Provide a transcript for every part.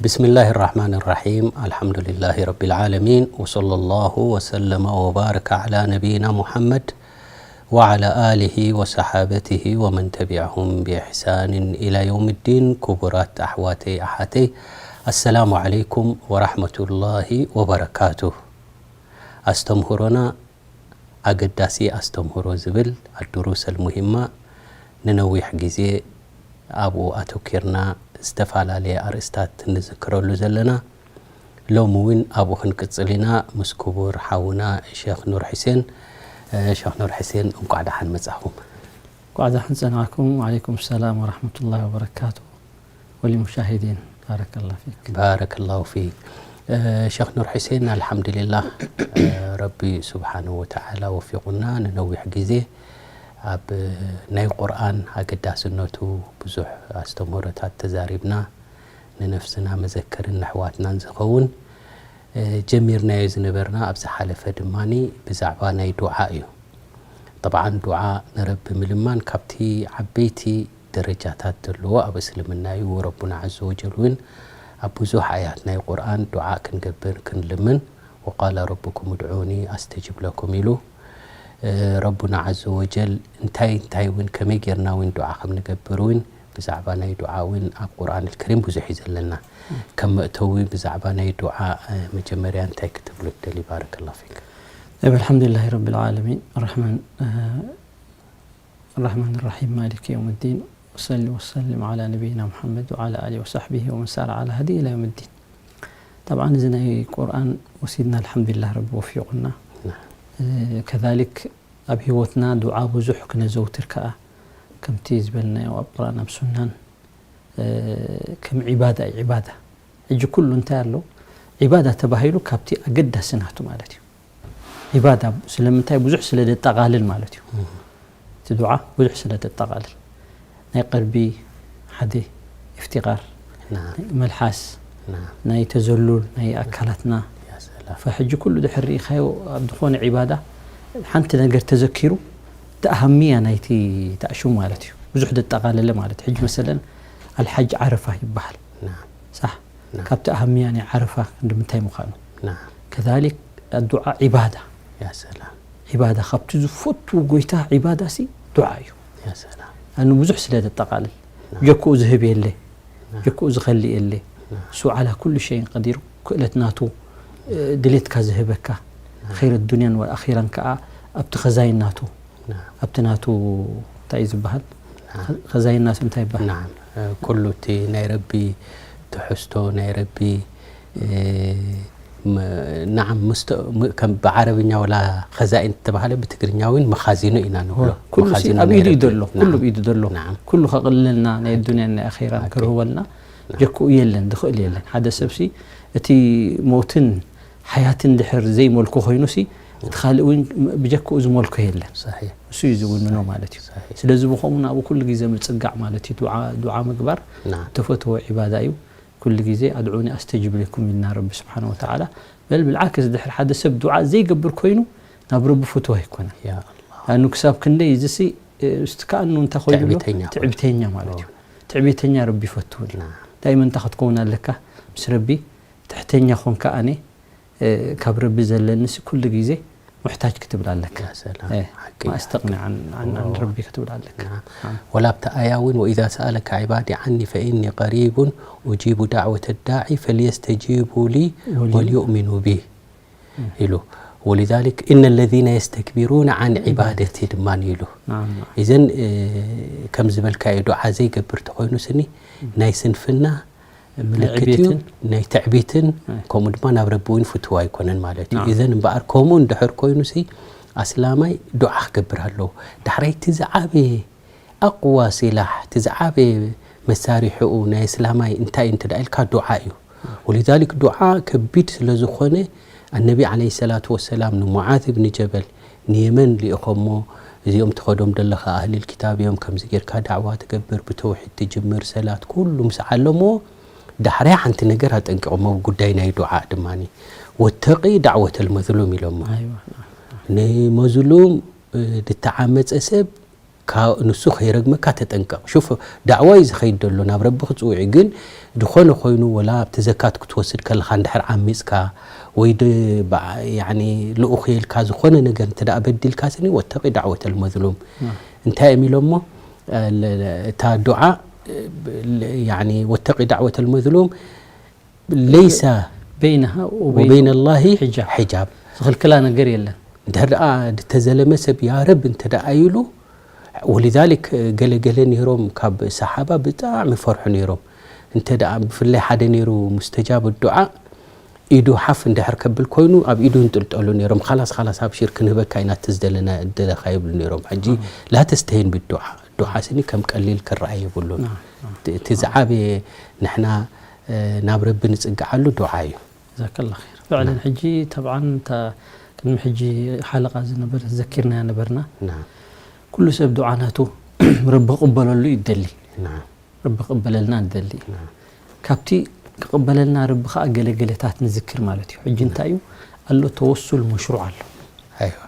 بسم الله الرحمن الرحيم. الحمد لله رب العالمين. وصلى الله وسلم وبارك على نبينا محمد وعلى آله وصحابته ومن تبعهم بإحسان إلى يوم الدين. ክቡራት ኣሕዋተይ ኣሓተይ፣ السلام عليكم ورحمة الله وبركاته. ኣስተምህሮና ኣገዳሲ ኣስተምህሮ ዝብል ኣዱሩስ ኣልሙሂማ ንነዊሕ ግዜ ኣብኡ ኣተኲርና ዝተፈላለየ ኣርእስታት እንዝክረሉ ዘለና፣ ሎሚ እውን ኣብኡ ክንቅጽል ኢና ምስ ክቡር ሓውና ሸኽ ኑር ሕሴን። ሸኽ ኑር ሕሴን፣ እንቋዕ ደሓን መጻኹም። እንቋዕ ደሓን ጸናሕኩም። ወዓለይኩም ሰላም ወራሕመቱላሂ ወበረካቱ። ወሊሙሻሂዲን፣ ባረከላሁ ፊክ። ባረከላሁ ፊክ። ሸኽ ኑር ሕሴን፣ ኣልሓምዱሊላህ፣ ረቢ ስብሓነሁ ወተዓላ ወፊቑና ንነዊሕ ግዜ ኣብ ናይ ቁርኣን ኣገዳስነቱ ብዙሕ ኣስተምህሮታት ተዛሪብና፣ ንነፍስና መዘከርን ንኣሕዋትናን ዝኸውን ጀሚርናዮ ዝነበርና ኣብ ዝሓለፈ ድማ ብዛዕባ ናይ ዱዓ እዩ። ጠብዓን ዱዓ ንረቢ ምልማን ካብቲ ዓበይቲ ደረጃታት ዘለዎ ኣብ እስልምና እዩ። ረቡና ዐዘ ወጀል እውን ኣብ ብዙሕ ኣያት ናይ ቁርኣን ዱዓ ክንገብር ክንልምን፣ وقال ربكم ادعوني أستجب لكم ኢሉ። ረቡና ዐዘ ወጀል እንታይ እንታይ እውን ከመይ ጌርና እውን ዱዓ ከም ንገብር እውን ብዛዕባ ናይ ዱዓ እውን ኣብ ቁርኣን ኣልከሪም ብዙሕ እዩ ዘለና። ከም መእተዊ ብዛዕባ ናይ ዱዓ መጀመርያ እንታይ ክትብሉ ትደሊ? ባረከላሁ ፊክ። طيب، الحمد لله رب العالمين، الرحمن الرحمن الرحيم، مالك يوم الدين، وصل وسلم على نبينا محمد وعلى آله وصحبه ومن سار على هديه إلى يوم الدين. طبعا እዚ ናይ ቁርኣን ወሲድና፣ ኣልሓምዱሊላህ ረቢ ወፊቑና። ከዛሊክ ኣብ ህይወትና ዱዓ ብዙሕ ክነዘውትር ከኣ፣ ከምቲ ዝበልናዮ ኣብ ቁርኣን ኣብ ሱናን ከም ዒባዳ እዩ። ዒባዳ ሕጂ ኩሉ እንታይ ኣሎ ዒባዳ ተባሂሉ ካብቲ ኣገዳሲ ናቱ ማለት እዩ። ዒባዳ ስለምንታይ? ብዙሕ ስለ ደጠቓልል ማለት እዩ። እቲ ዱዓ ብዙሕ ስለ ደጠቓልል፣ ናይ ቀልቢ ሓደ ኢፍቲቓር፣ ናይ መልሓስ፣ ናይ ተዘሉል ናይ ኣካላትና። ፈሕጂ ኩሉ ድሕር ርኢኻዮ ኣብ ዝኾነ ዒባዳ ሓንቲ ነገር ተዘኪሩ፣ እቲ ኣሃምያ ናይቲ ተኣሽሙ ማለት እዩ። ብዙሕ ደጠቓለለ ማለት እዩ። ሕጂ መሰለን ኣልሓጅ ዓረፋ ይበሃል። ሳሕ? ካብቲ ኣሃምያ ናይ ዓረፋ ክንዲ ምንታይ ምዃኑ። ከዛሊክ ኣዱዓ ዒባዳ። ዒባዳ ካብቲ ዝፈትዎ ጎይታ ዒባዳ ሲ ዱዓ እዩ። ኣኑ ብዙሕ ስለ ደጠቓልል፣ ጀክኡ ዝህብ የለ፣ ጀክኡ ዝኸልእ የለ። እሱ ዓላ ኩሉ ሸይን ቀዲሩ፣ ክእለት ናቱ፣ ድሌትካ ዝህበካ፣ ኸይረት ዱንያን ወልኣኺራን ከኣ ኣብቲ ኸዛይን ናቱ፣ ኣብቲ ናቱ እንታይ እዩ ዝበሃል? ኸዛይን ናቱ እንታይ ይበሃል? ናዓም፣ ኩሉ እቲ ናይ ረቢ ትሕዝቶ፣ ናይ ረቢ ናዓም፣ ብዓረብኛ ወላ ኸዛኢን ተባህለ ብትግርኛ እውን መኻዚኖ ኢና ንብሎ። ኩሉ ኣብ ኢዱ እዩ ዘሎ። ኩሉ ኣብ ኢዱ ዘሎ። ኩሉ ከቕልለልና፣ ናይ ኣዱንያን ናይ ኣኼራን ክርህበልና ጀክኡ የለን፣ ዝኽእል የለን። ሓደ ሰብሲ እቲ ሞትን ሓያትን ድሕር ዘይመልኮ ኮይኑሲ፣ እቲ ካልእ እውን ብጀክኡ ዝመልኮ የለን። እሱ እዩ ዝውንኖ ማለት እዩ። ስለዚ ብኸምኡ ናብኡ ኩሉ ግዜ ምጽጋዕ ማለት እዩ። ዱዓ፣ ዱዓ ምግባር ተፈትዎ ዒባዳ እዩ። ኩሉ ግዜ ኣድዑኒ ኣስተጅብ ለኩም ኢልና ረቢ ስብሓን ወተዓላ። በል ብልዓክስ ድሕር ሓደ ሰብ ዱዓ ዘይገብር ኮይኑ ናብ ረቢ ፍትዋ ኣይኮነን። ኣኑ ክሳብ ክንደይ እዚሲ እስቲ ከኣኑ እንታይ ኮይኑ ኣሎ? ትዕቢተኛ ማለት እዩ። ትዕቢተኛ ረቢ ይፈትውን እዩ። ዳይመ እንታይ ክትከውን ኣለካ ምስ ረቢ? ትሕተኛ ኮንካ ኣነ ካብ ረቢ ዘለንስ ኩሉ ግዜ ሙሕታጅ ክትብል ኣለካ። ማእስተቕኒ ዓን ረቢ ክትብል ኣለካ። ወላ ኣብቲ ኣያ እውን وإذا سألك عبادي عني فإني قريب أجيب دعوة الداع فليستجيبوا لي وليؤمنوا بي ኢሉ። ولذلك إن الذين يستكبرون عن عبادتي ድማ ኢሉ። ኢዘን ከም ዝበልካዮ ዱዓ ዘይገብር ተኾይኑ ስኒ ናይ ስንፍና ምልክት እዩ፣ ናይ ትዕቢትን ከምኡ ድማ ናብ ረቢ እውን ፍትዋ ኣይኮነን ማለት እዩ። ኢዘን እምበኣር ከምኡ እንድሕር ኮይኑ ሲ ኣስላማይ ዱዓ ክገብር ኣለዎ። ዳሕራይ እቲ ዝዓበየ ኣቕዋ ሲላሕ፣ እቲ ዝዓበየ መሳሪሕኡ ናይ ኣስላማይ እንታይ እንተ ደኣ ኢልካ ዱዓ እዩ። ولذلك ዱዓ ከቢድ ስለ ዝኾነ ኣነቢ ዓለይሂ ሰላቱ ወሰላም ንሙዓዝ እብኒ ጀበል ንየመን ልኢኾሞ፣ እዚኦም ትኸዶም ደለኻ ኣህሊል ኪታብ እዮም፣ ከምዚ ጌርካ ዳዕዋ ትገብር፣ ብተውሒድ ትጅምር፣ ሰላት ኩሉ ምስ ዓለምዎ፣ ዳሕራይ ሓንቲ ነገር ኣጠንቂቖሞ፣ ጉዳይ ናይ ዱዓ ድማ ወተቂ ዳዕወተል መዝሉም ኢሎሞ። ንመዝሉም ዝተዓመፀ ሰብ ካ-፣ ንሱ ከይረግመካ ተጠንቀቕ። ሹፍ፣ ዳዕዋ እዩ ዝኸይድ ዘሎ፣ ናብ ረቢ ክጽውዕ እዩ። ግን ዝኾነ ኮይኑ፣ ወላ ኣብቲ ዘካት ክትወስድ ከለኻ እንድሕር ዓሚጽካ፣ ወይ ድ-፣ በዓ-፣ ያኒ ልኡኽ የልካ ዝኾነ ነገር እንተ ደኣ በዲልካ ስኒ፣ ወተቂ ዳዕወተል መዝሉም። ናም። እንታይ እዮም ኢሎሞ? እ፣ ለ-፣ ለ-፣ እታ ዱዓ፣ እ፣ ለ-፣ ያኒ ወተቂ ዳዕወተል መዝሉም፣ ለይሰ በይነሃ ወበይነ ወበይነ ላሂ ሒጃብ። ሒጃብ። ዝኽልክላ ነገር የለን። እንድሕር ደኣ ዝተዘለመ ሰብ፣ "ያ ረብ" እንተ ደኣ ኢሉ፣ ወሊዛሊክ ገለ ገለ ነይሮም ካብ ሰሓባ ብጣዕሚ ይፈርሑ ነይሮም። እንተ ደኣ ብፍላይ ሓደ ነይሩ ሙስተጃብ ዱዓ፣ ኢዱ ሓፍ እንድሕር ከብል ኮይኑ፣ ኣብ ኢዱ ይንጥልጠሉ ነይሮም። "ኻላስ፣ ኻላስ፣ ኣብሺር፣ ክንህበካ ኢና እቲ ዝደለና-፣ ዝደለኻ" ይብሉ ነይሮም። ሕጂ ላተስተሂን ብዱዓ፣ ዱዓ ስኒ ከም ቀሊል ክረኣይ የብሉን። ናም፣ ናም። እቲ፣ እቲ ዝዓበየ ንሕና፣ እ፣ ናብ ረቢ ንጽግዓሉ ዱዓ እዩ። ጀዛከላ ኸይር። ፍዕለን ናም። ሕጂ ተብዓን እታ ቅድሚ ሕጂ ሓለቓ ዝነበረ ዘኪርናያ ነበርና። ናም። ኩሉ ሰብ ዱዓ ናቱ ረቢ ክቕበለሉ እዩ ደሊ። ናም። ረቢ ክቕበለልና ንደሊ። ናም። ካብቲ ክቕበለልና ረቢ ኸኣ ገለገለታት ንዝክር ማለት እዩ። ሕጂ ናም። እንታይ እዩ? ኣሎ ተወሱል መሽሩዕ ኣሎ። ኣይዋ።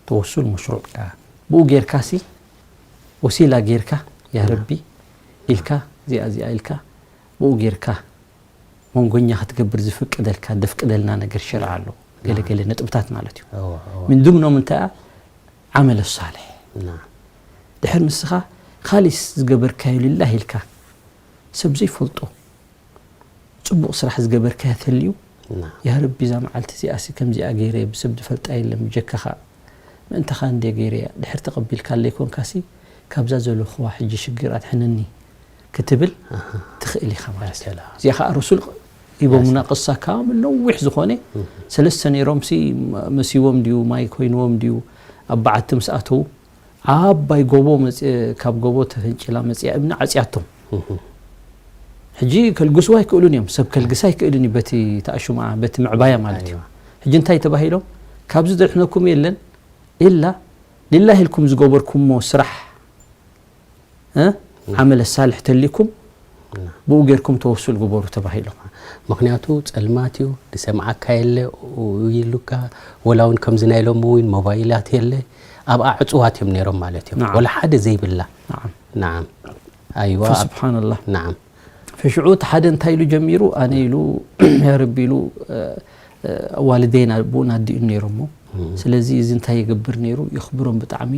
ተወሱል መሽሩዕ። ያ። ብኡ ጌርካሲ ወሲላ ጌርካ፣ "ያ ያ። ረቢ" ኢልካ፣ እዚኣ፣ እዚኣ ኢልካ፣ ብኡ ጌርካ መንጎኛ ክትገብር ዝፍቅደልካ፣ ደፍቅደልና ነገር ሸርዓ ኣሎ። ገለ ያ። ገለ ነጥብታት ማለት እዩ። እወ፣ እወ። ምን ድምኖም እንታይ እያ? ዓመለ ሳልሕ። ና። ድሕር ንስኻ ካሊስ ዝገበርካዮ ሊላህ ኢልካ፣ ሰብ ዘይፈልጦ ጽቡቕ ስራሕ ዝገበርካዮ ተልዩ፣ ና። "ያ ረቢ፣ እዛ መዓልቲ እዚኣሲ ከምዚኣ ገይረ፣ ብሰብ ዝፈልጣ የለን፣ ብጀካኻ ምእንታኻ እንድየ ገይረያ፣ ድሕር ተቐቢልካለይ ኮንካሲ፣ ካብዛ ዘለኹዋ ሕጂ ሽግር ኣድሕነኒ" ክትብል ኣሃ። ትኽእል ኢኻ ማለት እዩ። ሰላም። እዚኣ ኸዓ ረሱል ሂቦምና ያ ሰላም። ቅሳ ካብ ነዊሕ ዝኾነ፣ እህ። ሰለስተ ነይሮምሲ፣ መ-፣ መሲዎም ድዩ፣ ማይ ኮይንዎም ድዩ፣ ኣብ በዓቲ ምስ ኣተዉ፣ ዓባይ ጎቦ መጽ-፣ ካብ ጎቦ ተፈንጭላ መጽያ እምኒ ዓጽያቶም። እህ። ሕጂ ከልግስዋ ኣይክእሉን እዮም። ሰብ ከልግሳ ኣይክእልን እዩ በቲ ተኣሹምኣ፣ በቲ ምዕባያ ማለት እዩ። ኣይዋ። ሕጂ እንታይ ተባሂሎም? "ካብዚ ዘድሕነኩም የለን፣ ኢላ ሊላሂ ኢልኩም ዝገበርኩሞ ስራሕ፣ እ? ና። ዓመለ ሳልሕ ተሊኩም፣ ና። ብኡ ጌርኩም ተወሱል ግበሩ" ተባሂሎም። ምኽንያቱ ጸልማት እዩ፣ ዝሰምዓካ የለ፣ ኡ-፣ ኢሉካ፣ ወላ እውን ከምዚ ናይ ሎሚ እውን ሞባይላት የለ፣ ኣብኣ ዕጹዋት እዮም ነይሮም ማለት እዮም። ናዓ። ወላ ሓደ ዘይብላ። ናዓ። ናዓም። ኣይዋ፣ ኣብ-፣ ፈስብሓንላህ። ናዓም። ፈሽዑ እቲ ሓደ እንታይ ኢሉ ጀሚሩ? ኣነ ኢሉ፣ "ያ ረቢ" ኢሉ፣ እ፣ እ፣ ዋልደይን ኣቦኡን ኣዲኡን ነይሮሞ። እም። ስለዚ እዚ እንታይ ይገብር ነይሩ? የኽብሮም ብጣዕሚ።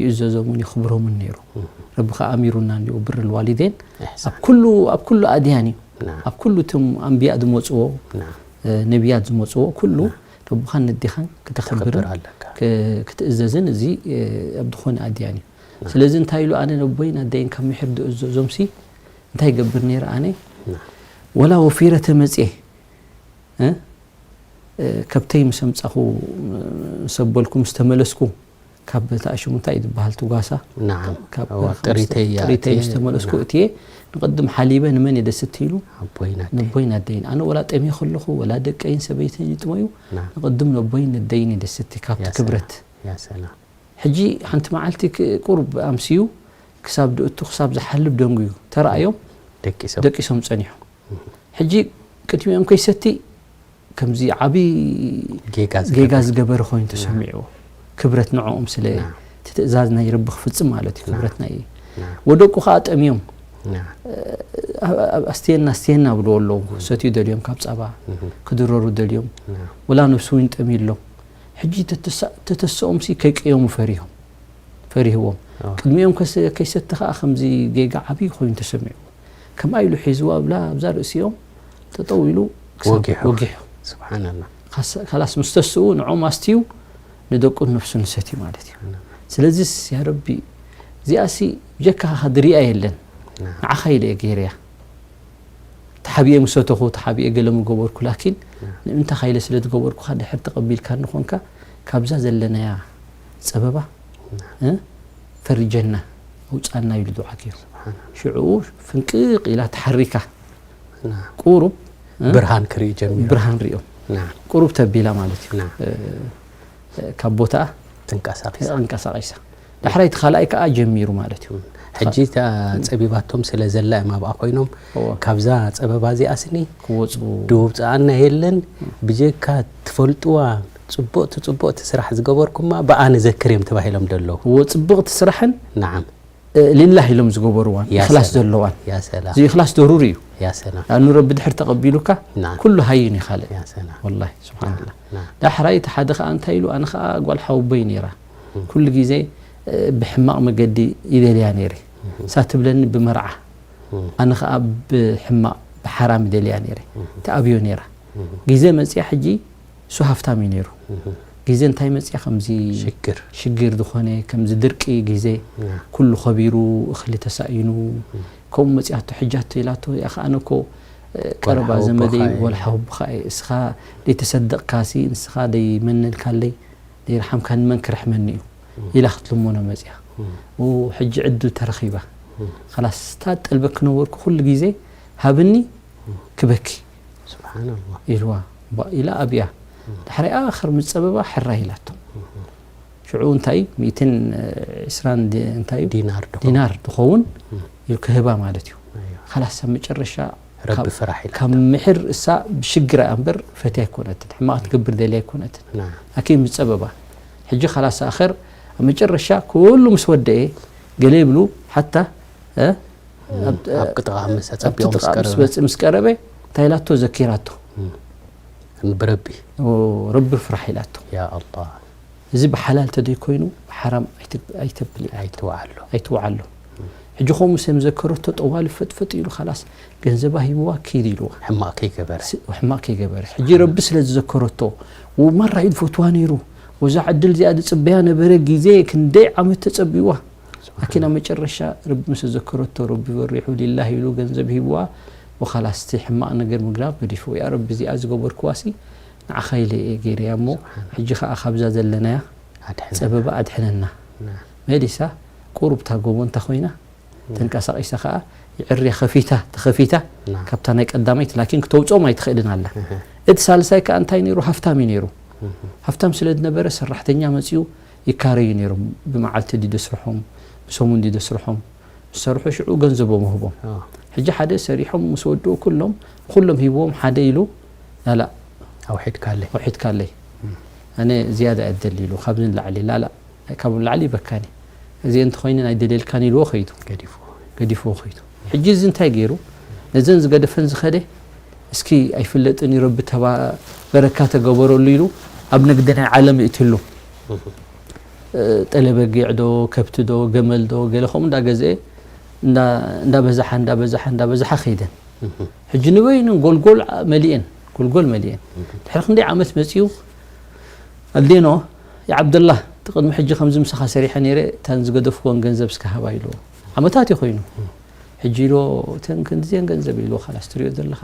ይእዘዞምን የኽብሮምን ነይሩ። እህ። ረቢ ኸኣ ኣሚሩና እንዲኡ ብር ልዋሊዴን ኢሕሳን። ኣብ ኩሉ፣ ኣብ ኩሉ ኣድያን እዩ። ናም። ኣብ ኩሉ እቶም ኣንብያ ዝመጽዎ፣ ናም። እ፣ ነብያት ዝመጽዎ ኩሉ ናም። ረብኻን ነዴኻን ክተኽብርን ተኽብር ኣለካ። ክ-፣ ክትእዘዝን እዚ፣ እ፣ ኣብ ዝኾነ ኣድያን እዩ። ናም። ስለዚ እንታይ ኢሉ ኣነ ነቦይን ኣደይን ካብ ምሒር ዝእዘዞምሲ እንታይ ይገብር ነይረ ኣነ? ናም። ወላ ወፊረ ተመጽየ፣ እ? እ፣ ከብተይ ምስ ኣምጻኹ፣ ምስ ኣበልኩ፣ ምስ ተመለስኩ፣ ካብ ተኣሽሙ እንታይ እዩ ዝበሃል፣ ትጓሳ? ናዓም። ካብ፣ እዋ፣ ካብ ጥሪተይ እያ ጥሪተይ ምስ እትየ፣ ተመለስኩ ናዓም። እትየ፣ ንቕድም ሓሊበ ንመን እየ ደስቲ ኢሉ? ኣቦይን ኣደይን። ነቦይን ኣደይን። ኣነ ወላ ጠምየ ከለኹ፣ ወላ ደቀይን ሰበይተይን ይጥመዩ፣ ናዓም። ንቕድም ነቦይን ነደይን እየ ደስቲ፣ ካብቲ ያ ሰላም፣ ክብረት። ያ ሰላም። ሕጂ ሓንቲ መዓልቲ ክ-፣ ቁሩብ ኣምስዩ፣ ክሳብ ድእቱ፣ ክሳብ ዝሓልብ ደንጉዩ ተራእዮም፣ ደቂሶም። ደቂሶም ጸኒሑ። እህ። ሕጂ ቅድሚኦም ከይሰቲ ከምዚ ዓቢ ጌጋ ጌጋ ዝገበረ። ዝገበረ ኮይኑ ና። ተሰሚዕዎ። ክብረት ንዕኦም ስለ ና። እቲ ትእዛዝ ናይ ረቢ ክፍጽም ማለት እዩ፣ ና። ክብረት ናይ ና። ወደቁ ከኣ ጠምዮም። ና። እ፣ ኣ-፣ ኣ-፣ ኣስትየና፣ ኣስትየና ብልዎ ኣለዉ። ና። ክሰትዩ ደልዮም ካብ ጻባ፣ እህ። ክድረሩ ደልዮም። ና። ወላ ነብሱ እውን ጠምዩ ኣሎ። ሕጂ ተተሳ-፣ ተተስኦምሲ ከይቅየሙ ፈሪሆም፣ ፈሪህዎም። ኣዎ። ቅድሚኦም ከስ-፣ ከይሰቲ ከኣ ከምዚ ጌጋ ዓብዪ ኮይኑ ተሰሚዕዎ። ከምኣ ኢሉ ሒዝዋ ኣብላ፣ ኣብዛ ርእሲኦም ጠጠው ኢሉ ክሳብ ወጊሑ። ወጊሑ። ስብሓንላህ። ካስ-፣ ካላስ ምስ ተስኡ ንዖም ኣስትዩ ንደቁን ነፍሱን ሰትዩ ማለት እዩ። ስብሓንላህ። ስለዚስ ያ ረቢ፣ እዚኣሲ ብጀካኻ ድሪኣ የለን። ናም። ንዓኻ ኢለ እየ ገይረያ። ተሓቢኤ ምሰተኹ፣ ተሓቢኤ ገለ ምገበርኩ፣ ላኪን ና። ንምንታኻ ኢለ ስለ ዝገበርኩኻ ድሕር ተቐቢልካኒ ኾንካ፣ ካብዛ ዘለናያ ጸበባ፣ ና። እ፣ ፈርጀና፣ ኣውጻና ኢሉ ዱዓ ገይሩ። ስብሓንላህ። ሽዑ ፍንቅቕ ኢላ ተሓሪካ። ና። ቁሩብ፣ እ፣ ብርሃን ክርኢ ጀሚሩ። ብርሃን ሪኦም። ና። ቁሩብ ተቢላ ማለት እዩ። ና። እ፣ ካብ ቦታኣ ትንቀሳቐሳ። ተንቀሳቒሳ። ዳሕራይ እቲ ካልኣይ ከኣ ጀሚሩ ማለት እዩ። ሕጂ እታ ጸቢባቶም ስለ ዘላ እዮም ኣብኣ ኮይኖም፣ እዎ። ካብዛ ጸበባ እዚኣ ስኒ ክወጹ። ድውጽኣና የለን፣ ብጀካ ትፈልጥዋ ጽቡቕቲ፣ ጽቡቕቲ ስራሕ ዝገበርኩማ ብኣ ንዘክር እዮም ተባሂሎም ደለዉ። እዎ፣ ጽቡቕቲ ስራሕን ናዓም። እ፣ ሊላህ ኢሎም ዝገበርዋን ያ ኢኽላስ ሰላም። ዘለዋን ያ ሰላም። እዚ ኢኽላስ ደሩሪ እዩ። ያ ሰላም። ንኣኑ ረቢ ድሕር ተቐቢሉካ ናም። ኩሉ ሃይን ይኻልእ። ያ ሰላም። ወላሂ ስብሓንላ ናም። ዳሕራይ እቲ ሓደ ከዓ እንታይ ኢሉ ኣነ ከዓ ጓል ሓወቦይ ነይራ ኩሉ ግዜ እ፣ ብሕማቕ መገዲ ይደልያ ነይረ እሳ ትብለኒ ብመርዓ እም። ኣነ ከዓ ብሕማቕ ብሓራም ይደልያ ነይረ ተኣብዮ ነይራ ግዜ መፅያ ሕጂ እሱ ሃፍታም እዩ ነይሩ ግዜ እንታይ መፅያ ከምዚ ሽግር። ሽግር ዝኾነ ከምዚ ድርቂ ግዜ ያ። ኩሉ ከቢሩ እኽሊ ተሳኢኑ ከምኡ መፅያቶ ሕጃቶ ኢላቶ ያ ከዓ ኣነ እኮ እ፣ ቀረባ ሓወቦኻ ዘመደይ እየ። ወላ ሓወቦኻ እየ እስኻ ደይተሰደቕካሲ ንስኻ ደይመነልካለይ ደይረሓምካኒ መን ክረሕመኒ እዩ ኢላ ክትልምኖ መፅያ ኡ ሕጂ ዕድል ተረኺባ ኸላስ እታ ጠልበክ ነበርኩ ኩሉ ግዜ ሃብኒ ክበኪ ስብሓንላ። ኢልዋ እምቧእ ኢላ ኣብያ ዳሕሪኣ ኣኸር ምስ ፀበባ ሕራይ ኢላቶ ሽዑ እንታይ ሚእትን ዕስራን ዲ- እንታይ እዩ? ዲናር ድኾን። ዲናር ድኸውን እም። እዩ ክህባ ማለት እዩ ኣዮ። ኻላስ ኣብ መጨረሻ ረቢ ካብ- ፍራሕ ኢላ። ካብ ምሕር እሳ ብሽግር እያ እምበር ፈትያ ኣይኮነትን ሕማቕ ትገብር ደልያ ኣይኮነትን ና። ኣኪ ምስ ጸበባ ሕጂ ኻላስ ኣኸር ኣብ መጨረሻ ኩሉ ምስ ወደኤ ገለ ይብሉ ሓታ እ፣ ኣብ- ኣብ ቅጥቓ ምስ ኣብ ኣጸቢቑ ምስ ጥጥቓ ምስ ቀረበ። በጽ- ምስ ቀረበ እንታይ ኢላቶ ዘኪራቶ ብረቢ። ኦ፣ ረቢ ፍራሕ ኢላቶ ያ ኣላህ። እዚ ብሓላል ተደይ ኮይኑ ብሓራም ኣይተ- ኣይተብል ኢላቶ ኣይትውዓሉ። ኣይትውዓሉ ሕጂ ከምኡ ሰብ ዘከረቶ ጠዋሊ ፈጥፈጥ ኢሉ ኻላስ ገንዘባ ሂብዋ ኪድ ኢልዋ ሕማቕ ከይገበረ። ስ- ሕማቕ ከይገበረ ሕጂ ረቢ ስለ ዝዘከረቶ ው ማራ እዩ ዝፈትዋ ነይሩ ወዛ ዕድል እዚኣ ዝፅበያ ነበረ ግዜ ክንደይ ዓመት ተፀቢዋ ኣኪና መጨረሻ ረቢ ምስ ዘከረቶ ረቢ በሪሑ ሊላህ ኢሉ ገንዘብ ሂብዋ ወኻላስ እቲ ሕማቕ ነገር ምግዳፍ ገዲፉ ያ ረቢ እዚኣ ዝገበርክዋሲ ንዓኻ ኢለ እየ ገይረያ እሞ ሕጂ ኸዓ ካብዛ ዘለናያ ኣድሕን። ፀበባ ኣድሕነና ና። መሊሳ ቁሩብ እታ ጎቦ እንተ ኮይና ተንቀሳቒሳ ከዓ ይዕርያ ከፊታ ተኸፊታ ና። ካብታ ናይ ቀዳማይት ላኪን ክተውፅኦም ኣይትኽእልን ኣላ እቲ ሳልሳይ ከዓ እንታይ ነይሩ ሃፍታም እዩ ነይሩ ሃፍታም ስለ ዝነበረ ሰራሕተኛ መፅኡ ይካረዩ ነይሮም ብመዓልቲ ድዩ ደስርሖም ብሰሙን ድዩ ደስርሖም ዝሰርሑ ሽዑ ገንዘቦም ወህቦም ኦ። ሕጂ ሓደ ሰሪሖም ምስ ወድኡ ኩሎም ኩሎም ሂብዎም ሓደ ኢሉ ላላ ኣውሒድካለይ። ኣውሒድካለይ ኣነ ዝያዳ እየ ደሊ ኢሉ ካብዚ ንላዕሊ ላላ ካብ ንላዕሊ ይበካኒ እዚ እንተኮይኑ ናይ ደልየልካን ኢልዎ ከይዱ ገዲፉ። ገዲፍዎ ከይዱ ሕጂ እዚ እንታይ ገይሩ ነዘን ዝገደፈን ዝኸደ እስኪ ኣይፍለጥን እዩ ረቢ ተባ በረካ ተገበረሉ ኢሉ ኣብ ንግዲ ናይ ዓለም ይእትሉ ጠለበጊዕ ዶ ከብቲ ዶ ገመል ዶ ገለ ከምኡ እንዳገዝአ እንዳ- እንዳበዛሓ እንዳበዛሓ እንዳበዛሓ ከይደን ሕጂ ንበይነን ጎልጎል መሊኤን ጎልጎል መሊኤን ድሕሪ ክንደይ ዓመት መፅኡ ኣዴኖ የዓብደላ እቲ ቅድሚ ሕጂ ከምዚ ምሳኻ ሰሪሐ ነይረ እታን ዝገደፍክዎን ገንዘብ እስከ ሃባ ኢልዎ ዓመታት እዩ ኮይኑ ሕጂ ኢልዎ እተን ክንድዚአን ገንዘብ ኢልዎ ካላስ ትሪኦ ዘለኻ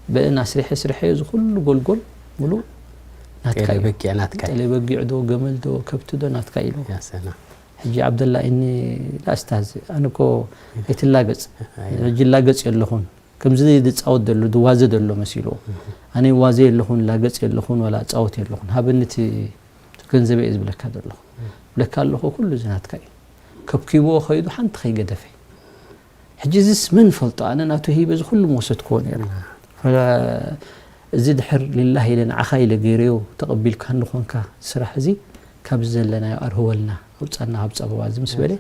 በእን ኣስሪሐ ስርሐዮ እዚ ኩሉ ጎልጎል ሙሉእ ናትካ ጤለ እዩ በጊዕ ናትካ እዩ። ጠለ በጊዕ ዶ ገመል ዶ ከብቲ ዶ ናትካ ኢልዎ ያ ሰላም። ሕጂ ዓብደላ እኒ ላስታዝ ኣነ እኮ ኣይትላገፅ ኣይ። ሕጂ ላገፅ የለኹን ከምዚ ዝፃወት ዘሎ ዝዋዘ ዘሎ መሲልዎ ኣነ ዋዘ የለኹን ላገፅ የለኹን ዋላ እፃወት የለኹን ሃበኒ እቲ ገንዘበ እየ ዝብለካ ዘለኹ ብለካ ኣለኹ ኩሉ እዚ ናትካ እዩ ከብኪብዎ ከይዱ ሓንቲ ከይገደፈ ሕጂ እዚስ መን ፈልጦ ኣነ ናቱ ሂበ እዚ ኩሉ መወሰድክዎ ነይረ ፈላ- እዚ ድሕር ሊላህ ኢለ ንዓኻ ኢለ ገይረዮ ተቐቢልካኒ ኾንካ ስራሕ እዚ ካብዚ ዘለናዮ ኣርህወልና ኣውፃና ካብ ፀበባ እዚ ምስ በለ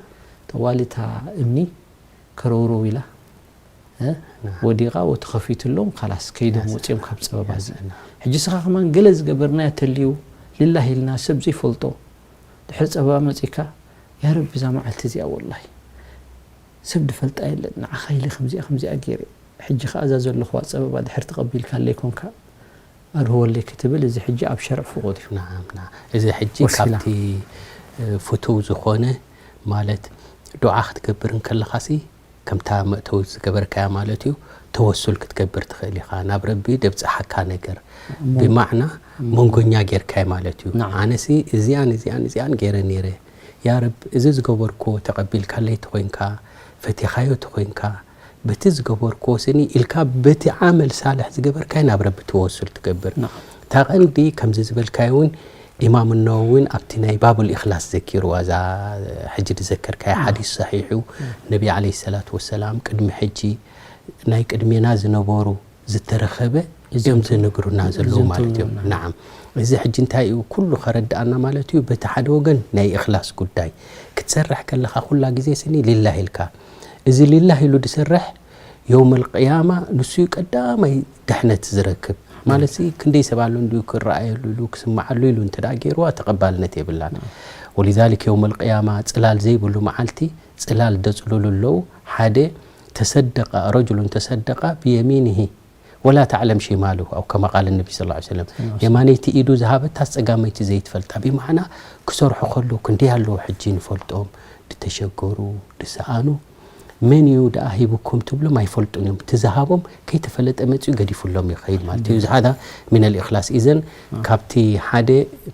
ጠዋሊታ እምኒ ከረውረው ኢላ እ? ወዲቓ ወተኸፊትሎም ካላስ ከይዶም ወፂኦም ካብ ፀበባ እዚ ሕጂ ስኻ ከማን ገለ ዝገበርናዮ ተልዩ ሊላህ ኢልና ሰብ ዘይፈልጦ ድሕሪ ፀበባ መፂካ ያ ረቢ እዛ መዓልቲ እዚኣ ወላሂ ሰብ ድፈልጣ የለን ንዓኻ ኢለ ከምዚኣ ከምዚኣ ገይረ ሕጂ ከዓ እዛ ዘለኹዋ ፀበባ ድሕር ተቐቢልካለይ ኮንካ ኣርህወለይ ክትብል እዚ ሕጂ ኣብ ሸርዕ ፍቑድ እዩ ናዓም ና እዚ ሕጂ ወሲላ። ካብቲ እ፣ ፍቱው ዝኾነ ማለት ዱዓ ክትገብር እንከለኻሲ ከምታ መእተዊ ዝገበርካያ ማለት እዩ ተወሱል ክትገብር ትኽእል ኢኻ ናብ ረቢ ደብፅሓካ ነገር ብማዕና መንጎኛ ጌርካይ ማለት እዩ ናዓም። ኣነሲ እዚኣን እዚኣን እዚኣን ገይረ ነይረ ያ ረብ እዚ ዝገበርኩዎ ተቐቢልካለይ ተኾይንካ ፈቲኻዮ ተኾይንካ በቲ ዝገበርክዎ ስኒ ኢልካ በቲ ዓመል ሳልሕ ዝገበርካይ ናብ ረቢ ተወሱል ትገብር ናዓም። እታ ቀንዲ ከምዚ ዝበልካዮ እውን ኢማም ነወዊን ኣብቲ ናይ ባቡል ኢኽላስ ዘኪርዋ እዛ ሕጂ ዝዘከርካዮ ሓዲስ ሰሒሑ ነቢ ዓለይሂ ሰላቱ ወሰላም ቅድሚ ሕጂ ናይ ቅድሜና ዝነበሩ ዝተረኸበ እዮም ዝነግሩና ዘለዉ ማለት እዮም ዝንትኑና። ናዓም እዚ ሕጂ እንታይ እዩ ኩሉ ከረድኣና ማለት እዩ በቲ ሓደ ወገን ናይ እኽላስ ጉዳይ ክት ክትሰርሕ ከለኻ ኩላ ግዜ ስኒ ሊላህ ኢልካ፣ እዚ ሊላህ ኢሉ ዝሰርሕ የውመል ቅያማ ንሱ እዩ ቀዳማይ ድሕነት ዝረክብ። ማለት ሲ ክንደይ ሰብ ኣሎ እንዲሁ ክረኣየሉ ኢሉ ክስምዓሉ ኢሉ እንተ ደኣ ገይርዋ ተቐባልነት የብላን። ወሊዛሊክ የውመል ቅያማ ጽላል ዘይብሉ መዓልቲ ጽላል ደጽልሉ ኣለዉ። ሓደ ተሰደቀ፣ ረጅሉን ተሰደቀ ብየሚኒሂ ወላ ተዕለም ሺማሉ፣ ኣው ከማ ቃል ነቢ ሰለላሁ ዐለይሂ ወሰለም፣ የማነይቲ ኢዱ ዝሃበታስ ጸጋመይቲ ዘይትፈልጣ። ብማዕና ክሰርሑ ከለዉ ክንደይ ኣለዉ ሕጂ ንፈልጦም፣ ዝተሸገሩ፣ ዝሰኣኑ፣ መን እዩ ደኣ ሂቡኩም ትብሎም ኣይፈልጡን እዮም። እቲ ዝሃቦም ከይተፈለጠ መጺኡ ገዲፉሎም ይኸይድ ማለት እዩ። እዚ ሃዳ ሚነል ኢኽላስ። ኢዘን ካብቲ ሓደ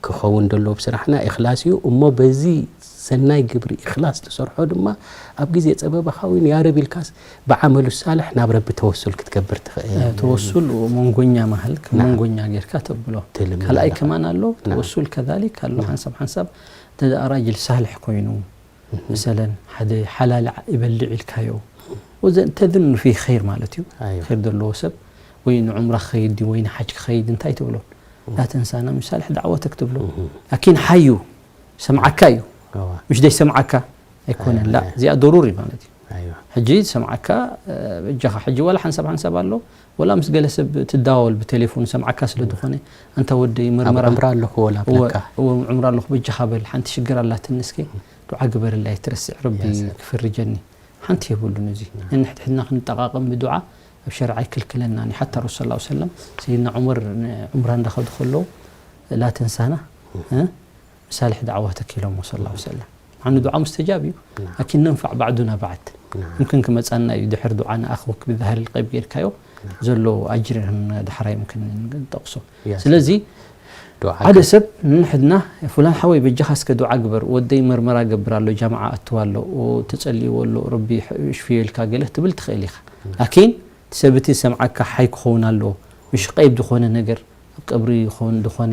ክኸውን ዘለዎ ብስራሕና ኢኽላስ እዩ። እሞ በዚ ሰናይ ግብሪ ኢኽላስ ትሰርሖ ድማ ኣብ ግዜ ጸበባኻ እውን ያ ረቢ ኢልካስ ብዓመሉ ሳልሕ ናብ ረቢ ተወሱል ክትገብር ትኽእል። ተወሱል መንጎኛ ማህል ከም መንጎኛ ጌርካ ተብሎ። ካልኣይ ከማን ኣሎ፣ ተወሱል ከዛሊክ ኣሎ። ሓንሳብ ሓንሳብ እንተ ደኣ ራጅል ሳልሕ ኮይኑ፣ መሰለን ሓደ ሓላል ይበልዕ ኢልካዮ፣ ወዘ-፣ ተዝኑ ፊ ኸይር ማለት እዩ። ኸይር ዘለዎ ሰብ ወይ ንዑምራ ክኸይድ ድዩ ወይ ንሓጅ ክኸይድ እንታይ ትብሎ? ላ ተንሳና ምን ሳልሕ ዳዕወተክ ትብሎ። ላኪን ሓዩ ሰምዓካ እዩ። ምሽ ደይ ሰምዓካ ኣይኮነን። ላ እዚኣ ዶሩሪ ማለት እዩ። ሕጂ ሰምዓካ በጃኻ ሕጂ ዋላ ሓንሳብ ሓንሳብ ኣሎ፣ ወላ ምስ ገለ ሰብ ትዳወል ብቴሌፎን ሰምዓካ ስለ ዝኾነ፣ ኣንታ ወደይ መርመራ ዑምራ ኣለኹ ወላ ብለካ። እወ፣ ዑምራ ኣለኹ በጃኻ በል፣ ሓንቲ ሽግር ኣላትኒ እስኪ ዱዓ ግበረለይ ኣይትረስዕ ረቢ ክፍርጀኒ። ሓንቲ የብሉን እዚ። ነንሕድሕድና ክንጠቓቐም ብዱዓ ኣብ ሸርዓ ኣይክልክለናን እዩ። ሓታ ረሱል ሰለላሁ ዐለይሂ ወሰለም ሰይድና ዑመር ንዑምራ እንዳኸዱ ከለዉ ላ ተንሳና እ፣ መሳልሕ ዳዕዋተክ ኢሎሞ ሰለላሁ ዐለይሂ ወሰለም። ማዕኑ ዱዓ ሙስተጃብ እዩ። ላኪን ነንፋዕ ባዕዱና ባዕድ። ሙምክን ክመጻና እዩ ድሕር ዱዓ ንኣኽወክ ብዛህር ልቀይብ ጌርካዮ ዘሎ ኣጅሪ ዳሕራይ ሙምክን ንጠቕሶ። ስለዚ ሓደ ሰብ ንንሕድና ፉላን ሓወይ በጃኻ እስከ ዱዓ ግበር፣ ወደይ መርመራ ገብር ኣሎ፣ ጃምዓ ኣትዋ ኣሎ፣ ተጸልይዎ ኣሎ፣ ረቢ ሽፍዮ ኢልካ ገለ ክትብል ትኽእል ኢኻ። ላኪን እቲ ሰብ እቲ ዝሰምዓካ ሓይ ክኸውን ኣለዎ። ምሽ ቀይብ ዝኾነ ነገር ኣብ ቀብሪ ይኾን ዝኾነ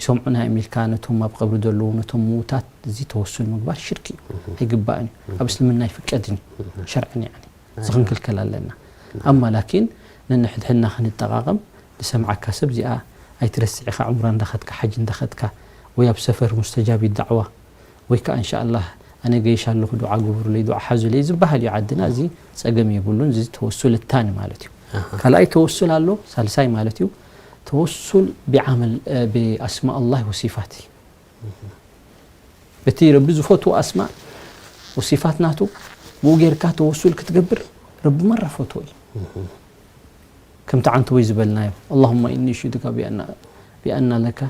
ይሰምዑና እዮም ኢልካ ነቶም ኣብ ቀብሪ ዘለዉ ነቶም ምዉታት እዚ ተወሱል ምግባር ሽርክ እዩ። ኣይግባእን እዩ። ኣብ እስልምና ኣይፍቀድን እዩ። ሸርዕን ያኒ እዚ ክንክልከል ኣለና። ኣማ ላኪን ነንሕድሕድና ክንጠቓቐም ዝሰምዓካ ሰብ እዚኣ ኣይትረስዕ ኢኻ። ዑምራ እንዳኸድካ ሓጅ እንዳኸድካ ወይ ኣብ ሰፈር ሙስተጃቢ ዳዕዋ ወይ ከዓ እንሻላህ ኣነ ገይሽ ኣለኹ ዱዓ ግብሩለይ ዱዓ ሓዙለይ ዝበሃል እዩ። ዓድና እዚ ጸገም የብሉን። እዚ ተወሱል እታኒ ማለት እዩ። ካልኣይ ተወሱል ኣሎ፣ ሳልሳይ ማለት እዩ ተወሱል ብዓመል ብኣስማእ ኣላህ ወሲፋት እዩ። በቲ ረቢ ዝፈትዎ ኣስማእ ወሲፋት ናቱ ብኡ ጌርካ ተወሱል ክትገብር ረቢ መራ ፈትዎ እዩ። ከምቲ ዓንተቦይ ዝበልናዮ اللهم إني أشهدك بأن بأن لك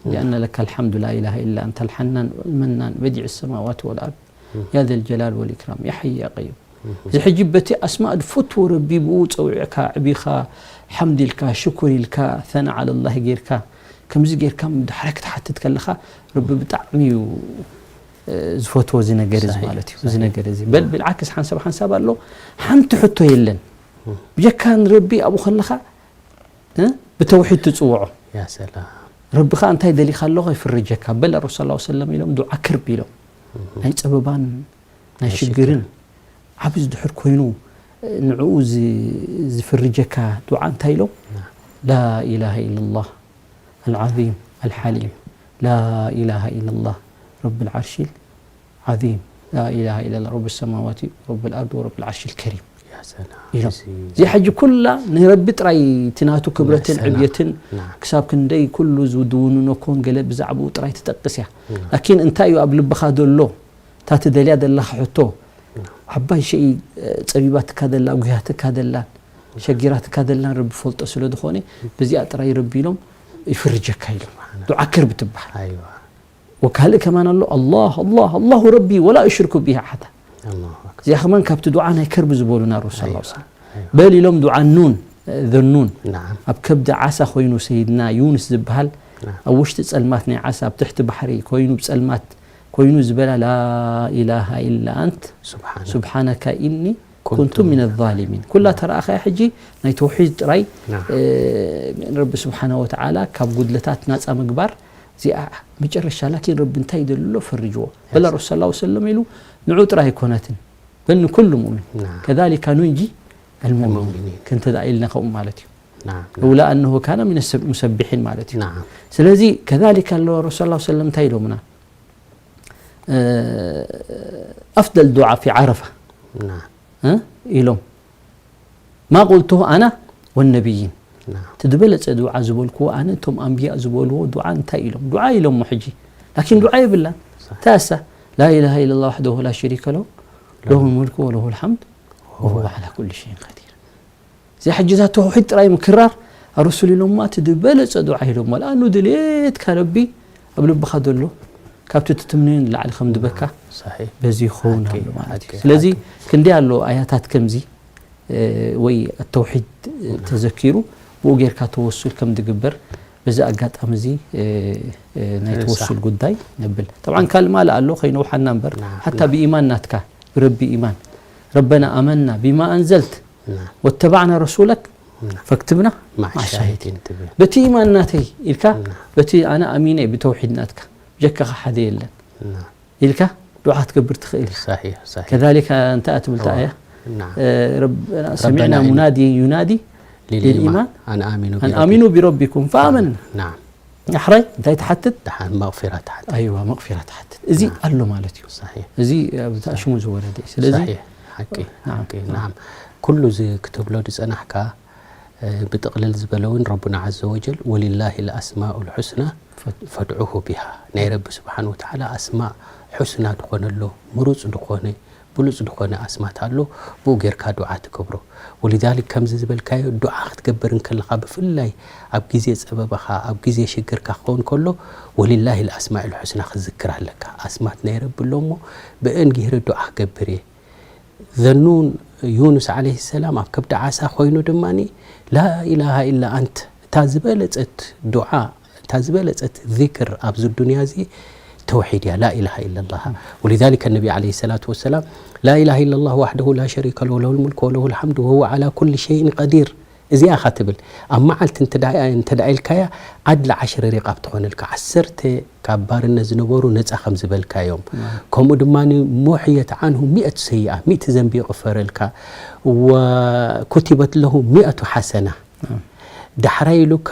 بأن لك الحمد لا إله إلا أنت الحنان المنان بديع السماوات والأرض يا ذا الجلال والإكرام يا حي يا قيوم እዚ ሕጂ በቲ ኣስማእ ዝፈትዎ ረቢ ብኡ ጸዊዕካ ዕቢኻ ሓምድ ኢልካ ሽኩር ኢልካ ثناء على الله ጌርካ ከምዚ ጌርካ ዳሕራይ ክትሓትት ከለኻ ረቢ ብጣዕሚ እዩ ዝፈትዎ እዚ ነገር እዚ ማለት እዩ። እዚ ነገር እዚ በል ብልዓክስ ሓንሳብ ሓንሳብ ኣሎ ሓንቲ ሕቶ የለን። ብጀካ ንረቢ ኣብኡ ከለኻ ብተውሒድ ትፅውዖ። ረቢ ከዓ እንታይ ደሊኻ ኣለኹ ይፍርጀካ። በል ረሱል ላ ሰለም ኢሎም ዱዓ ክርብ ኢሎም ናይ ፀበባን ናይ ሽግርን ዓብዚ ድሕር ኮይኑ ንዕኡ ዝፍርጀካ ዱዓ እንታይ ኢሎም? ላ ኢላሃ ኢለላህ ኣልዓዚም ኣልሓሊም ላ ኢላሃ ኢለላህ ረብል ዓርሺል ዓዚም ላ ኢላሃ ኢለላህ ረቢ ሰማዋቲ ረብል ኣርዲ ወረብል ዓርሺል ከሪም ኢሎም። እዚኣ ሕጂ ኩላ ንረቢ ጥራይ እቲ ናቱ ክብረትን ዕብየትን ክሳብ ክንደይ ኩሉ ዝውንኖ ኮን ገለ ብዛዕባኡ ጥራይ ትጠቅስ እያ። ላኪን እንታይ እዩ ኣብ ልብኻ ዘሎ እታ ትደልያ ዘለኻ ሕቶ ዓባይ ሸይ ጸቢባትካ ዘላ ጉያትካ ዘላን ሸጊራትካ ዘላን ረቢ ፈልጦ ስለ ዝኾነ በዚኣ ጥራይ ረቢ ኢሎም ይፍርጀካ ኢሎም። ዱዓ ከርቢ ትበሃል። ወካልእ ከማን ኣሎ ኣላህ ኣላህ ኣላሁ ረቢ ወላ ኡሽርኩ ቢሂ ኣሓዳ። እዚኣ ከማን ካብቲ ዱዓ ናይ ከርቢ ዝበሉና ረሱል ላ ሰለም በል ኢሎም ዱዓ ኑን ዘኑን ኣብ ከብዲ ዓሳ ኮይኑ ሰይድና ዩንስ ዝበሃል ኣብ ውሽጢ ጸልማት ናይ ዓሳ ኣብ ትሕቲ ባሕሪ ኮይኑ ብጸልማት ኮይኑ ዝበላ ላኢላሃ ኢላ ኣንት ሱብሓነካ ኢኒ ኩንቱ ሚነ ዛሊሚን። ኩላ ተረኣኻያ ሕጂ ናይ ተውሒድ ጥራይ ረቢ ስብሓነ ወተዓላ ካብ ጉድለታት ናፃ ምግባር እዚኣ መጨረሻ ላኪን ረቢ እንታይ ይደልሎ ፈርጅዎ በላ ረሱ ላ ሰለም ኢሉ ንዑ ጥራይ ኣይኮነትን በል ንኩሉ ሙእሚን ከዛሊካ ኑንጂ ኣልሙእሚኒን ክንተ ኢልና ከምኡ ማለት እዩ። ለውላ ኣነሁ ካነ ሚነ ሙሰቢሒን ማለት እዩ። ስለዚ ከዛሊካ ኣለዋ ረሱ ላ ሰለም እንታይ ኢሎምና እ፣ أفضل دعاء في عرفة، نعم. እ፣ ኢሎም። ما قلته أنا والنبيين. نعم. እቲ ዝበለጸ ዱዓ ዝበልክዎ ኣነ፣ እቶም ኣንብያ ዝበልዎ ዱዓ እንታይ ኢሎም? ዱዓ ኢሎሞ ሕጂ። ላኪን ዱዓ የብላን። صح. እንታይ እሳ? لا إله إلا الله وحده لا شريك له، له الملك وله الحمد وهو على كل شيء قدير. እዚኣ ሕጂ እዛ ተውሒድ ጥራይ ምክራር፣ ኣረሱል ኢሎማ እቲ ዝበለጸ ዱዓ ኢሎሞ። ለኣኑ ድሌትካ ረቢ ኣብ ልብኻ ዘሎ፣ ካብቲ ትትምነዮ ንላዕሊ ከም ድበካ صحيح. በዚ ይኸውን ሓቂ፣ ኣሎ ማለት እዩ። ሓቂ፣ ስለዚ ሓቂ። ክንደይ ኣሎ ኣያታት ከምዚ፣ እ፣ ወይ ተውሒድ ተዘኪሩ ብኡ ጌርካ ተወሱል ከም ድግበር በዚ ኣጋጣሚ እዚ፣ እ፣ እ፣ ናይ ንሳ። ተወሱል ጉዳይ ነብል። طبعا ካልእ ማል ኣሎ ከይነውሓና እምበር፣ ናም፣ ሓታ ናም። ብኢማን ናትካ፣ ብረቢ ኢማን፣ ربنا آمنا بما أنزلت نعم. واتبعنا رسولك نعم. فاكتبنا مع مع الشاهدين. الشاهدين تبي. በቲ ኢማን ናተይ ኢልካ፣ نعم. በቲ ኣነ ኣሚነ ብተውሒድ ናትካ፣ ጀካኻ ሓደ የለን نعم. ኢልካ ዱዓ ትገብር ትኽእል ኢኻ። صحيح، صحيح. كذلك እንታይ ትብል እታ هو. ኣያ? نعم. እ፣ ረብ-፣ ربنا سمعنا إن مناديا ينادي للإيمان للإيمان أن آمنوا أن بربكم. آمنوا بربكم فآمنا. نعم. ኣሕራይ እንታይ ትሓትት? ደሓን መቕፊራ ትሓትት። ኣይዋ፣ መቕፊራ ትሓትት። እዚ نعم. ኣሎ ማለት እዩ። صحيح. እዚ ኣብ ተኣሽሙ ዝወረደ እዩ። ስለዚ صحيح. ሓቂ፣ نعم. ሓቂ። نعم. ኩሉ እዚ ክትብሎ ዝጸናሕካ፣ እ፣ ብጥቕልል ዝበለ እውን ረቡና عز وجل ولله الأسماء الحسنى فادعوه بها። ናይ ረቢ ስብሓን ወተዓላ ኣስማእ ሑስና ዝኾነ ኣሎ፣ ምሩጽ ዝኾነ፣ ብሉጽ ዝኾነ ኣስማት ኣሎ፣ ብኡ ጌርካ ዱዓ ትገብሮ። ولذلك ከምዚ ዝበልካዮ ዱዓ ክትገብር እንከለኻ፣ ብፍላይ ኣብ ግዜ ጸበባኻ፣ ኣብ ግዜ ሽግርካ ክኸውን ከሎ፣ ولله الأسماء الحسنى ክትዝክር ኣለካ። ኣስማት ናይ ረቢ ኣሎ እሞ፣ ብእን ገይረ ዱዓ ክገብር እየ። ዘኑን ዩኑስ ዓለይሂ ሰላም ኣብ ከብዲ ዓሳ ኮይኑ ድማ፣ لا إله إلا أنت፣ እታ ዝበለጸት ዱዓ፣ እታ ዝበለጸት ዚክር ኣብዚ ዱንያ እዚ ተውሒድ እያ፣ لا إله إلا الله። ولذلك النبي عليه الصلاة والسلام، لا إله إلا الله وحده لا شريك له، له الملك وله الحمد وهو على كل شيء قدير። እዚኣ ኢኻ ትብል። ኣብ መዓልቲ እንተ ደኣ፣ እንተ ደኣ ኢልካያ፣ ዓድሊ ዓሽረ ሪቓብ ትኾነልካ፣ ዓሰርተ ካብ ባርነት ዝነበሩ ነጻ ከም ዝበልካዮም። ናም። ከምኡ ድማ ሙሕየት ዓንሁ ሚእቱ ሰይኣ፣ ሚእቲ ዘንቢ ይቕፈረልካ። ወኩቲበት ለሁ ሚእቱ ሓሰና። ናም። ዳሕራይ ኢሉካ፣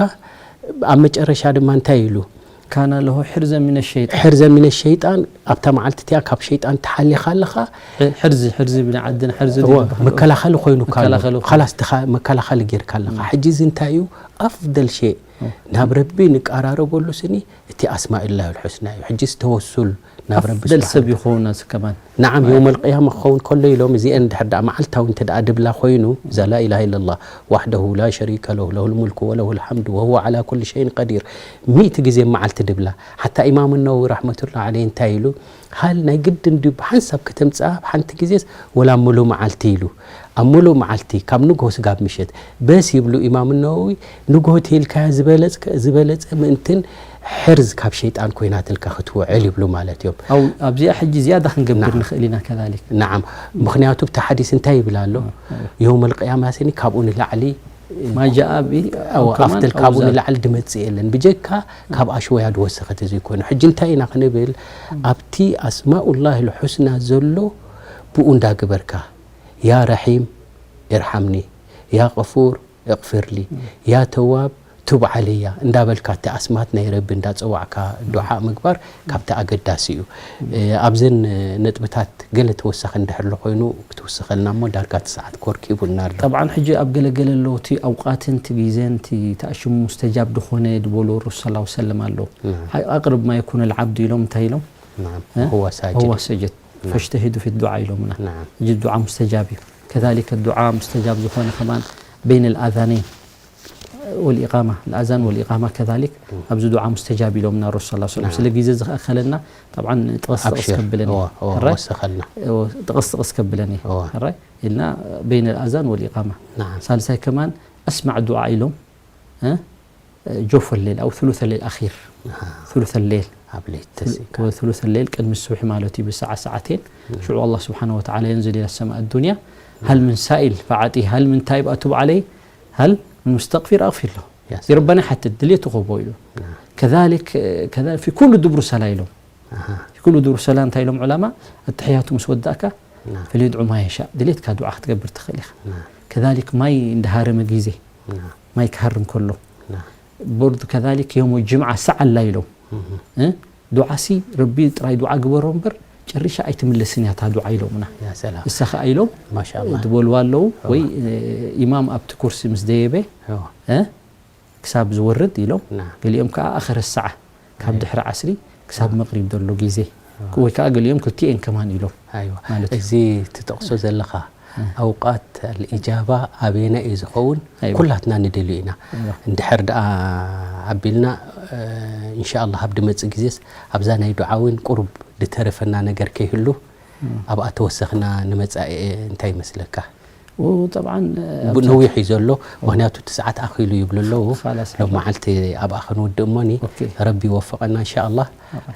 ኣብ መጨረሻ ድማ እንታይ ኢሉ? ካነ ለሁ ሕርዘ ሚነ ሸይጣን። ሕርዘ ሚነ ሸይጣን፣ ኣብታ መዓልቲ እቲኣ ካብ ሸይጣን ተሓሊኻ ኣለኻ። ሕ-፣ ሕርዚ፣ ሕርዚ ብናይ ዓድና ሕርዚ እዎ፣ ዝበሃል። መከላኸሊ ኮይኑካ ኣሎ። መከላኸሊ ኮይኑ። ኻላስ ድኻ መከላኸሊ ጌርካ ኣለኻ። እም። ሕጂ እዚ እንታይ እዩ? ኣፍደል ሸይ፣ እም። ናብ ረቢ ንቀራረበሉ ስኒ እቲ ኣስማኢላሂል ሑስና እዩ። ሕጂ ዝተወሱል ናብ ረቢ ኣፍደል ስብሓን ሰብ ወተዓላ። ይኸውን እዚ ከማን። ናዓም፣ ማለት የውመል ቅያማ ክኸውን ከሎ ኢሎም፣ እዚአን ድሕር ደኣ መዓልታዊ እንተ ደኣ ድብላ ኮይኑ፣ እዛ ላኢላሃ ኢለላህ፣ ዋሕደሁ ላ ሸሪከ ለሁ፣ ለሁል ሙልኩ ወለሁል ሐምዱ ወሁወ ዐላ ኩሊ ሸይን ቀዲር፣ ሚእቲ ግዜ መዓልቲ ድብላ። ሓታ ኢማም ነወዊ ረሕመቱላህ ዐለይህ እንታይ ኢሉ? ሃል ናይ ግድን ድዩ ብሓንሳብ ከተምጽኣ፣ ብሓንቲ ግዜስ፣ ወላ ሙሉ መዓልቲ ኢሉ? ኣብ ሙሉ መዓልቲ፣ ካብ ንግሆ ስጋብ ምሸት፣ በስ ይብሉ ኢማም ነወዊ፣ ንግሆ ተይልካያ ዝበለጽ-፣ ዝበለጸ ምእንትን ሕርዝ ካብ ሸይጣን ኮይናትልካ ክትውዕል ይብሉ ማለት እዮም። ኣው ኣብዚኣ ሕጂ ዝያዳ ክንገብር ናዓም። ንኽእል ኢና ከዛሊክ። ናዓም። ምኽንያቱ ብቲ ሓዲስ እንታይ ይብል ኣሎ? እ፣ እ። የውመል ቅያማ ስኒ ካብኡ ንላዕሊ ማ ጃአ ቢ-፣ ኣው ኣው ከማን ኣብተል ኣው ካብኡ ዛል። ንላዕሊ ድመጽእ የለን። ብጀካ ካብ ኣሽወያ ድወሰኸት እዚ ኮይኑ። ሕጂ እንታይ ኢና ክንብል? እ። ኣብቲ ኣስማኡላሂል ሑስና ዘሎ ብኡ እንዳግበርካ፣ ያ ረሒም ኢርሓምኒ፣ ያ ቀፉር እቕፊር ሊ፣ ያ ተዋብ ቱብ ዓለያ እንዳበልካ፣ እቲ ኣስማት ናይ ረቢ እንዳጸዋዕካ ዱዓ ምግባር ካብቲ ኣገዳሲ እዩ። እ፣ ኣብዘን ነጥብታት ገለ ተወሳኺ እንድሕር ኣሎ ኮይኑ ክትውስኸልና እሞ፣ ዳርጋ እቲ ሰዓት ኮርኪቡና ኣሎ። ጠብዓን ሕጂ ኣብ ገለ ገለ ኣሎ፣ እቲ ኣውቃትን እቲ ግዜን እቲ ተኣሽሙ ሙስተጃብ ድኾነ ድበሎ ረሱል ሰለላሁ ዐለይሂ ወሰለም ኣሎ። ናም። ሓ-፣ ኣቅርብ ማ የኩኑ ልዓብዱ ኢሎም እንታይ ኢሎም? ናም። እ? ወሁወ ሳጅድ። ወሁወ ሳጅድ። ናም። ፈጅተሂዱ ፊ ዱዓ ኢሎምና። ናም። ሕጂ ዱዓ ሙስተጃብ እዩ። ከዛሊከ ዱዓ ሙስተጃብ ዝኾነ ከማን በይነ ልኣዛነይን ወልኢቃማ፣ ልኣዛን ወልኢቃማ ከዛሊክ ም። ኣብዚ ዱዓ ሙስተጃብ ኢሎምና ረሱል ሰለላሁ ዐለይሂ ወሰለም። ናም። ስለ ግዜ ዝኸኣኸለና፣ ጠብዓን ጥቕስ ጥቕስ ኣብሽር። ከብለን እየ። እወ፣ እወ፣ ሕራይ? ወስኸልና። እወ፣ ጥቕስ ጥቕስ ከብለን እየ። እወ። ሕራይ? ኢልና በይነ ልኣዛን ወልኢቃማ። ናም። ሳልሳይ ከማን ኣስማዕ ዱዓ ኢሎም፣ እ? ጆፎ ሌል፣ ኣው ثلث الليل الأخير። ኣሃ። ثلث الليل። ኣብ ለይቲ ተሲእካ። ثلث الليل ቅድሚ ሱብሒ ማለት እዩ፣ ብሰዓ ሰዓቴን። ም። ሽዑ ኣላህ ስብሓነሁ ወተዓላ የንዝል ኢላ ሰማእ ኣዱንያ። ም። ሃል ምን ሳኢል ፈዓጢህ፣ ሃል ምን ታኢብ ኣቱብ ዓለይህ፣ ሃል ምን ሙስተግፊር ኣግፊር ለሁ። ያ ሰላም። ይርበና ይሓትት፣ ድልየቱ ክህቦ ኢሉ። ናም። ከዛሊክ፣ ከዛሊክ ፊ ኩሉ ዱብሩ ሰላ ኢሎም። ኣሃ። ፊ ኩሉ ዱብሩ ሰላ እንታይ ኢሎም ዑለማ? ኣተሕያቱ ምስ ወዳእካ፣ ናም። ፈሊየድዑ ማ የሻእ፣ ድልየትካ ዱዓ ክትገብር ትኽእል ኢኻ። ናም። ከዛሊክ ማይ እንዳሃረመ ግዜ፣ ናም። ማይ ክሃርም ከሎ፣ ናም። ቦርድ ከዛሊክ የውም ጅምዓ ሰዓ ኣላ ኢሎም። እህ። እ? ዱዓሲ ረቢ ጥራይ ዱዓ ግበሮ እምበር ጨሪሻ ኣይትምለስን እያ እታ ዱዓ ኢሎምና። ያ ሰላም እሳ ኸዓ ኢሎም ማሻኣላህ ዝበልዋ ኣለዉ። ወይ ኢማም ኣብቲ ኩርሲ ምስ ደየበ እዎ እ ክሳብ ዝወርድ ኢሎም ና ገሊኦም ከዓ ኣኸረ ሰዓ ካብ ድሕሪ ዓስሪ ክሳብ መቕሪብ ዘሎ ግዜ ወይ ከዓ ገሊኦም ክልቲኤን ከማን ኢሎም ኣይዋ ማለት እዩ። እዚ ትጠቕሶ ዘለኻ ኣውቃት ኣልኢጃባ ኣበየና እዩ ዝኸውን ኣይዋ። ኩላትና ንደልዩ ኢና ኣይዋ። እንድሕር ደኣ ኣቢልና እንሻላ ኣብ ድመፅእ ግዜስ ኣብዛ ናይ ዱዓ እውን ቁሩብ ዝተረፈና ነገር ከይህሉ ኣብኣ ተወሰኽና ንመፃኢ እንታይ ይመስለካ ወ- ጠብዓን ነዊሕ እዩ ዘሎ ምክንያቱ እቲ ሰዓት ኣኺሉ ይብሉ ኣለዉ ኻላስ ሎም መዓልቲ ኣብኣ ክንውድእ እሞኒ ኦኬ። ረቢ ይወፍቐና እንሻላ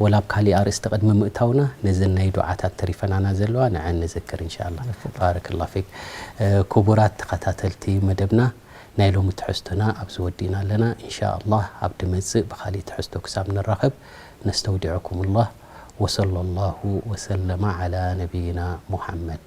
ወላ ኣብ ካሊእ ኣርእስቲ ቅድሚ ምእታውና ነዘን ናይ ዱዓታት ተሪፈናና ዘለዋ ንዐን ንዘክር እንሻላ ባረከላ ፊክ ክቡራት ተኸታተልቲ መደብና ናይ ሎሚ ትሕዝቶና ኣብዚ ወዲእና ኣለና እንሻላ ኣብ ድመፅእ ብካሊእ ትሕዝቶ ክሳብ ንራኸብ ነስተውዲዐኩም ላህ وصلى الله وسلم على نبينا محمد